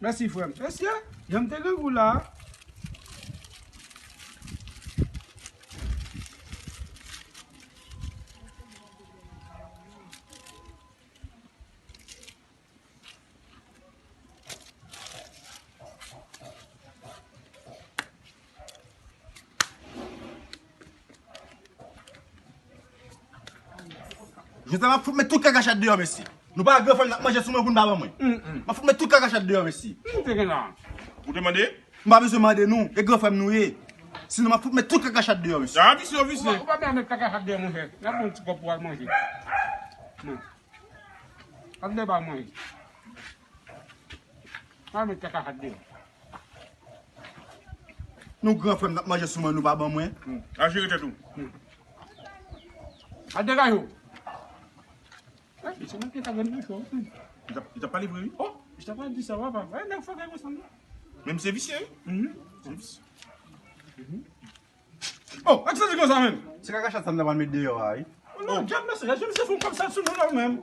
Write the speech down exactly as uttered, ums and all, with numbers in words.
Mèsi, frè m. Mesye, jan m te grangou la a. Jodi a, m ap fout met tout kakachat deyò, mesye. Nou pa gran frè m, n ap manje sou mwen pou n pa ban mwen. M ap fout met tout kakachat deyò, mesye. M te gen la. Ou te mande? M pa bezwen mande nou, e gran frè m nou ye. Sinon, m ap fout met tout kakachat deyò, mesye. Sa visye, visye. Ou pa, ou pa bezwen met kakachat deyò, monchè. N ap pran yon ti kòb pou al manje. Non. Al deba manje. Pa met kakachat deyò. Nou gran frè m, n ap manje sou mwen, nou pa ban mwen. Hmm. Al jere tèt ou. Hmm. Al degaje w. Eh, misye manke ta vin nan cho. Hmm. Li t ap, li t ap pale vre, wi. Oh, misye ta pale di sa, papa. Eh, nèg fò kay konsa, non? Men misye visye, wi. Mhm. Se visye. Mhm. Oh, ak sa di konsa menm? Se kakachat sa m ta pral met deyò a, wi. Oh, non, djab mesye, lè misye fè yon kòb sal sou nou la menm.